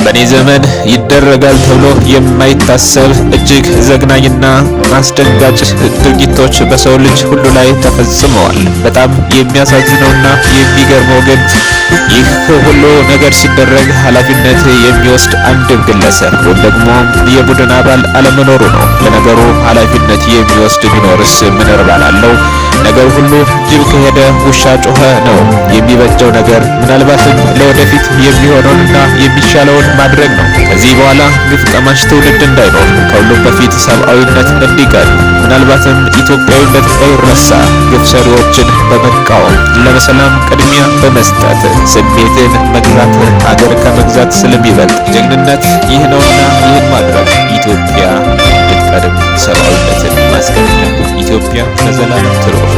በእኔ ዘመን ይደረጋል ተብሎ የማይታሰብ እጅግ ዘግናኝና አስደንጋጭ ድርጊቶች በሰው ልጅ ሁሉ ላይ ተፈጽመዋል። በጣም የሚያሳዝነውና የሚገርመው ግን ይህ ሁሉ ነገር ሲደረግ ኃላፊነት የሚወስድ አንድም ግለሰብ ወይም ደግሞ የቡድን አባል አለመኖሩ ነው። ለነገሩ ኃላፊነት የሚወስድ ቢኖርስ ምን እርባና አለው? ነገር ሁሉ ጅብ ከሄደ ውሻ ጮኸ ነው። የሚበጀው ነገር ምናልባትም ለወደፊት የሚሆነውንና የሚሻለውን ማድረግ ነው። ከዚህ በኋላ ግፍ ቀማሽ ትውልድ እንዳይኖር፣ ከሁሉም በፊት ሰብአዊነት እንዲቀር፣ ምናልባትም ኢትዮጵያዊነት እንዳይረሳ ግፍ ሰሪዎችን በመቃወም፣ ለሰላም ቅድሚያ በመስጠት፣ ስሜትን መግዛት አገር ከመግዛት ስለሚበልጥ፣ ጀግንነት ይህ ነውና ይህን ማድረግ፣ ኢትዮጵያ እንድትቀድም ሰብአዊነትን ማስቀደም። ኢትዮጵያ ለዘላለም ትኖር።